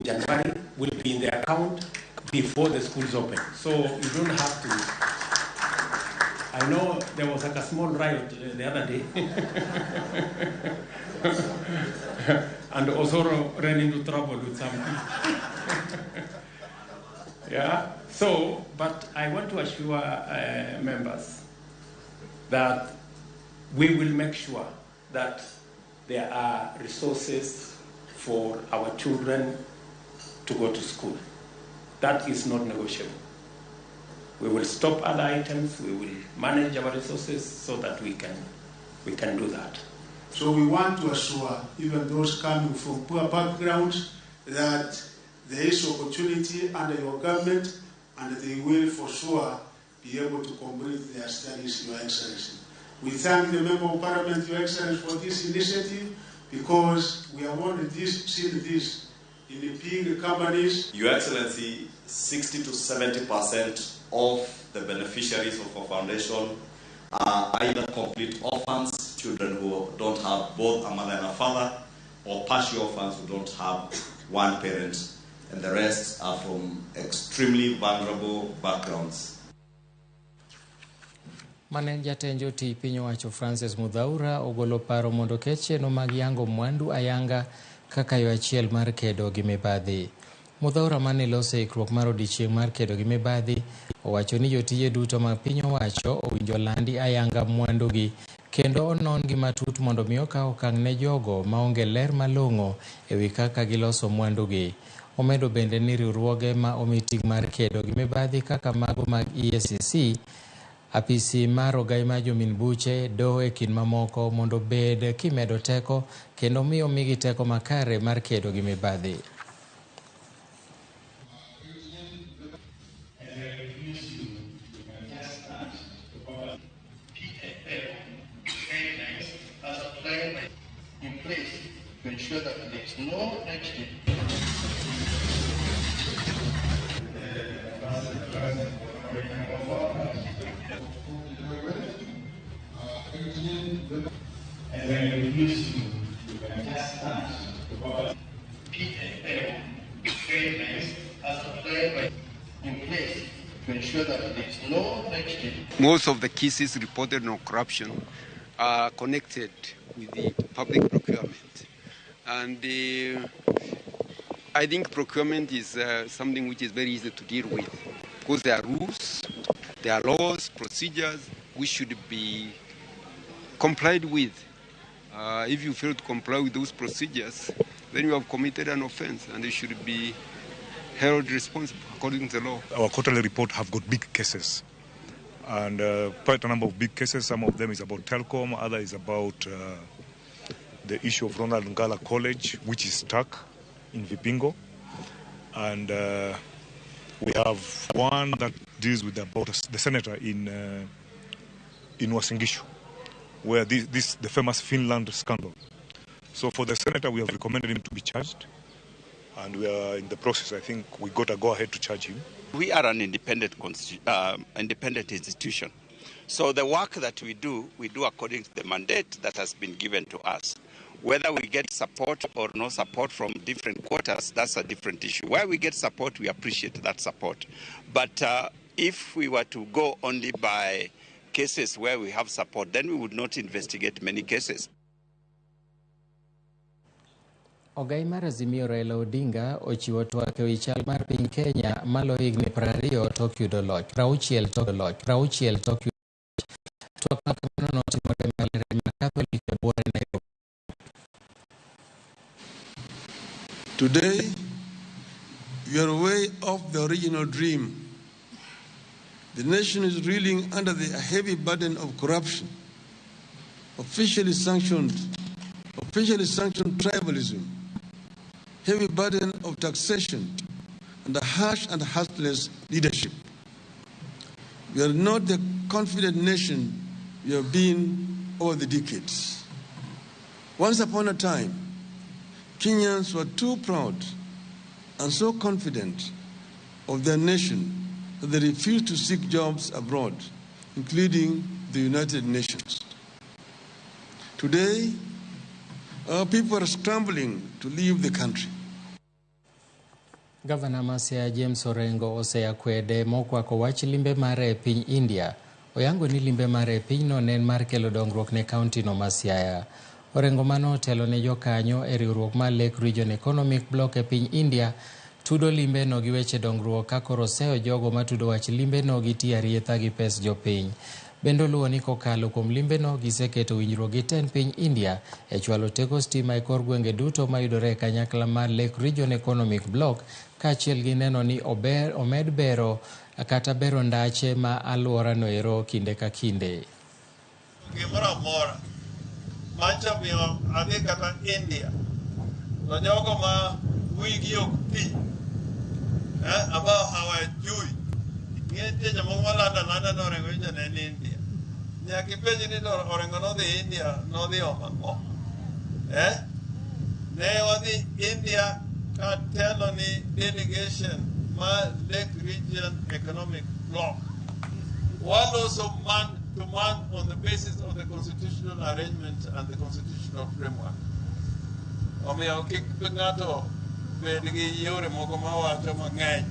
January will be in the account before the schools open. So you don't have to. I know there was like a small riot the other day. And Osoro ran into trouble with some people. Yeah. So, but I want to assure members that we will make sure that there are resources for our children to go to school. That is not negotiable. We will stop other items, we will manage our resources so that we can do that. So we want to assure even those coming from poor backgrounds that there is opportunity under your government and they will for sure be able to complete their studies, Your Excellency. We thank the Member of Parliament, Your Excellency, for this initiative because we have only seen this in the big companies. Your Excellency, 60 to 70% of the beneficiaries of our foundation are either complete orphans, children who don't have both a mother and a father, or partial orphans who don't have one parent, and the rest are from extremely vulnerable backgrounds. Mane jatend jotich piny owacho Francis Mudhaura ogolo paro mondo oket chenro mag yango mwandu ayanga kaka yo achiel mar kedo gi mibadhi. Mudhaura mane loso ikruok mar odiechieng' mar kedo gi mibadhi owacho ni jotije duto mag piny owacho owinjo landi ayanga mwandugi kendo onon gi matut mondo mi okaw okang' ne jogo maonge ler malong'o ewi kaka giloso mwandugi. Omedo bende ni riwruoge ma omi ting' mar kedo gi mibadhi kaka mago mag EACC apisi mar ogai mar jomin buche doho e kind mamoko mondo obed kimedo teko kendo miyo migi teko makare mar kedo gi mibadhi. In place to ensure that there is no negative And when you use you, you can just start to PFL guidelines as applied by in place to ensure that there is no negative. Most of the cases reported on corruption are connected with the public procurement. And I think procurement is something which is very easy to deal with because there are rules, there are laws, procedures which should be complied with. If you fail to comply with those procedures, then you have committed an offense and you should be held responsible according to the law. Our quarterly report have got big cases, and quite a number of big cases. Some of them is about Telkom, other is about the issue of Ronald Ngala College, which is stuck in Vipingo, and we have one that deals with about the senator in Uasin Gishu, where this the famous Finland scandal. So for the senator, we have recommended him to be charged, and we are in the process. I think we got a go-ahead to charge him. We are an independent institution. So the work that we do according to the mandate that has been given to us. Whether we get support or no support from different quarters, that's a different issue. Where we get support, we appreciate that support. But if we were to go only by cases where we have support, then we would not investigate many cases. Ogai mar Azimio Raila Odinga ochiwo twak ewi chal mar piny Kenya malo higni 20 tok yudo loch, 60 tok loch, 60 tok yudo loch. Twak ma kamano notimore e mbalariany ma Catholic e buore Nairobi. Today, we are way off the original dream. The nation is reeling under the heavy burden of corruption, officially sanctioned tribalism, heavy burden of taxation, and a harsh and heartless leadership. We are not the confident nation we have been over the decades. Once upon a time, Kenyans were too proud and so confident of their nation that they refused to seek jobs abroad, including the United Nations. Today, our people are scrambling to leave the country. Gavana ma Siaya James Orengo oseakwede mokwako wach limbe mare e piny India. Oyango ni limbe mare e pinyno ne en mar kelo dongruok ne kaontino ma Siaya. Orengo mano otelo ne jokanyo e riwruok mar Lake Region Economic Bloc e piny India tudo limbeno gi weche dongruok ka koro oseyo jogo matudo wach limbeno gi tiyo arietha gi pes jopiny. Bende oluwo ni kokalo kuom limbeno giseketo winjruok gi tend piny India e chwalo teko stima e kor gwenge duto mayudore e kanyakla mar Lake Region Economic Bloc kaachiel gi neno ni omed bero kata bero ndache ma alworano ero kinde ka kinde. Gimoro amora mancha miyo adhi kata India to jogo ma wigi ok ti ambao hawajui nitie jomoko malando alanda ni Orengo nyocha ne ni India. Nyaka ipenj ni to Orengo nodhi India nodhi omo ang'o? Ne wadhi India katelo ni delegation ma Lake Region Economic Bloc. Waloso man to man on the basis of the constitutional arrangement and the constitutional framework. Omiyo kik ng'ato bed gi yore moko mawacho mang'eny.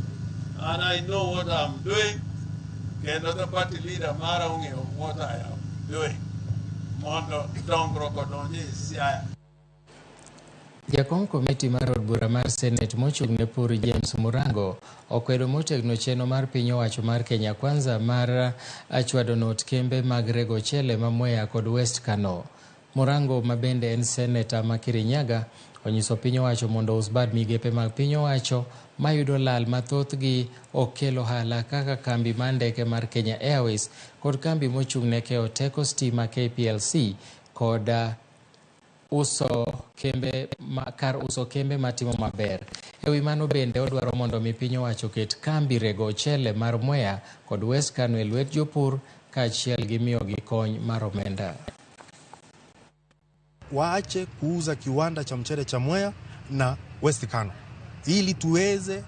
And I know what I'm doing. Kendo the party leader mara ong'eyo what I am doing. Mondo dongruok odonji e Siaya. Jakom komiti mar od bura mar Senate mochung' ne Pur James Murango okwedo motegno chenro mar piny owacho mar Kenya Kwanza mar chwado not kembe mag rego ochele ma Mwea kod West Kano. Murango ma bende en seneta ma Kirinyaga onyiso piny owacho mondo ous bad migepe mag piny owacho mayudo lal mathothgi ok kel ohala kaka kambi mar ndeke mar Kenya Airways kod kambi mochung' ne keyo teko stima KPLC kod uso kembe kar uso kembe matimo maber. Ewi mano bende odwaro mondo mi piny owacho oket kambi rego ochele mar Mwea kod West Kano e lwet jopur kaachiel gi miyogi kony mar omenda. Waache kuuza kiwanda cha mchele cha Mwea na West Kano ili tuweze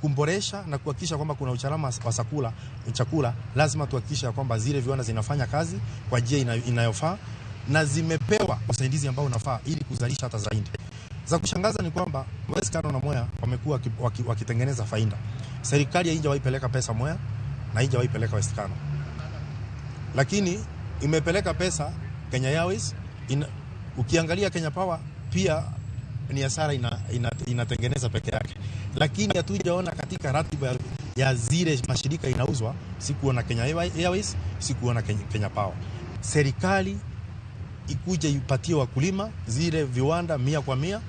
kumboresha na kuhakikisha kwamba kuna usalama wa chakula. Lazima tuhakikishe kwamba zile viwanda zinafanya kazi kwa njia inayofaa na zimepewa usaidizi ambao unafaa ili kuzalisha hata zaidi. Za kushangaza ni kwamba West Kano na Mwea wamekuwa wakitengeneza faida. Serikali haijawahi peleka pesa Mwea na haijawahi peleka West Kano. Lakini imepeleka pesa Kenya Airways. Ukiangalia Kenya Power pia ni hasara inatengeneza peke yake. Lakini hatujaona katika ratiba ya zile mashirika inauzwa, sikuona Kenya Airways, sikuona Kenya Power. Serikali ikuje ipatie wakulima zile viwanda 100 kwa 100,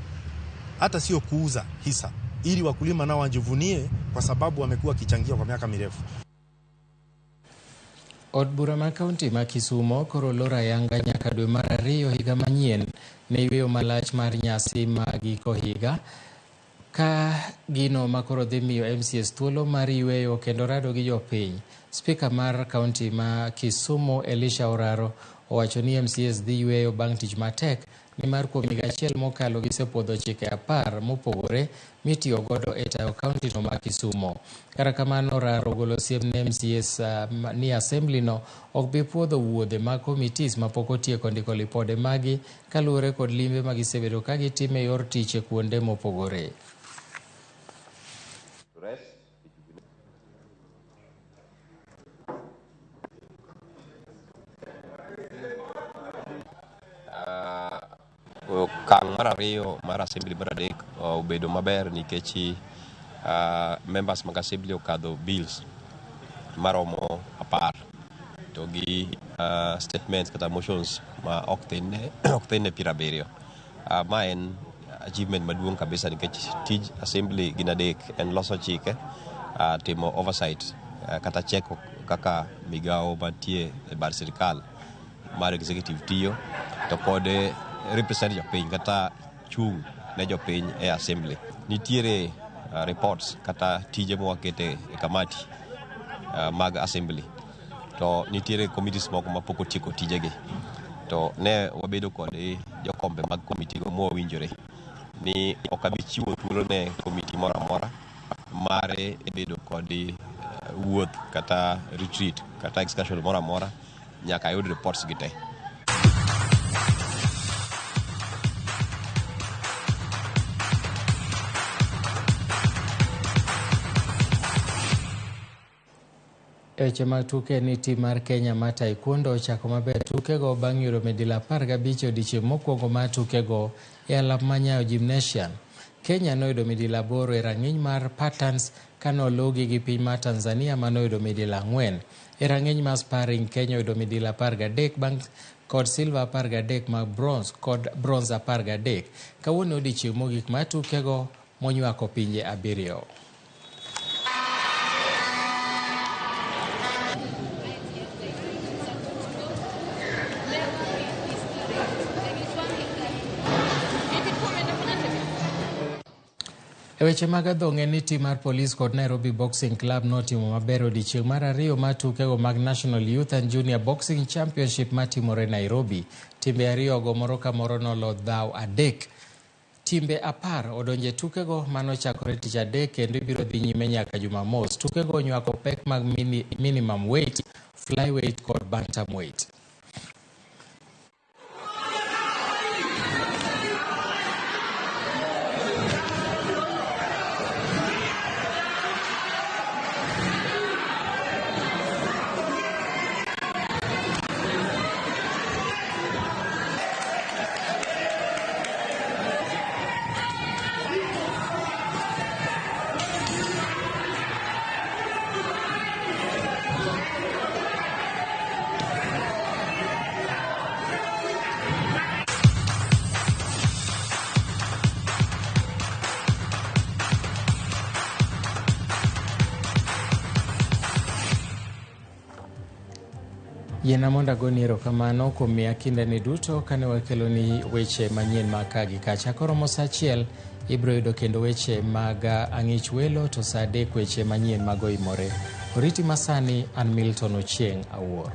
hata sio kuuza hisa, ili wakulima nao wajivunie kwa sababu wamekuwa kichangia kwa miaka mirefu. Od bura ma kaunti ma Kisumo koro olor ayanga nyaka dwe mar ariyo higa manyien ne yweyo malach mar nyasi ma giko higa ka gino ma koro dhi miyo MCAs thuolo mar yweyo kendo rado gi jopiny. Spika mar kaunti ma Kisumo Elisha Oraro owacho ni MCAs dhi yweyo bang' tich matek nimar kuom higa achiel mokalo gisepuodho chike 10 mopogore mitiyo godo e tayo kaunti no ma Kisumo. Kata kamano Oraro ogolo siem ne MCAs ni assembly no ok bi puodho wuodhe mag committees mapok otieko ndiko lipode magi kaluwore kod limbe ma gisebedo ka gitimo e yor tich e kuonde mopogore. Okang' mar ariyo mar assembly mar adek obedo maber nikech members mag assembly okadho bills maromo 10 to gi statements kata motions ma ok thin ne 70. Ma en achievement maduong' kabisa nikech tij assembly gin adek en loso chike, timo oversight kata cheko kaka migawo mantie e bad sirikal mar executive tiyo to kod represent jopiny kata chung' ne jopiny e assembly. Nitiere reports kata tije mwakete e kamati mag assembly to nitiere committees moko mapok otieko tijegi to ne wabedo kod jokombe mag committee go mowinjore ni ok abi chiwo thuolo ne committee moro amora mare bedo kod wuoth kata retreat kata excursion moro amora nyaka ayud reports gi te. E weche mag tuke ni tim mar Kenya mar Taekwondo ochako maber tukego bang' yudo midila 15 e odiechieng' mokwongo mar tukego e alap ma Nyayo Gymnasium. Kenya noyudo midila 8 e rang'iny mar patterns kane oluwgi gi piny mar Tanzania manoyudo midila 4. E rang'iny mar sparring, Kenya oyudo midila 13 bang' kod silver 13 mag bronze kod bronze 13. Kawuono odiechieng' mogik mar tukego monywako pinje 7. E weche mag adhong' en ni tim mar Police kod Nairobi Boxing Club notimo maber odiechieng' mar ariyo mar tukego mag National Youth and Junior Boxing Championship matimore Nairobi. Timbe ariyogo moro ka moro nolo dhaw 3. Timbe 10 odonje tukego manochakore tich adek kendo ibiro dhi nyime nyaka Jumamos. Tukego onywako pek mag minimum weight, flyweight kod bantamweight. Yiena mondo agoni erokamano kuom miya kindeni duto kane wakeloni weche manyien mag ka gi kacha. Koromo saa 1 ibiro yudo kendo weche mag ang'ich welo to saa 3 weche manyien mag oimore. Oriti masani an Milton Ochieng' Awuor.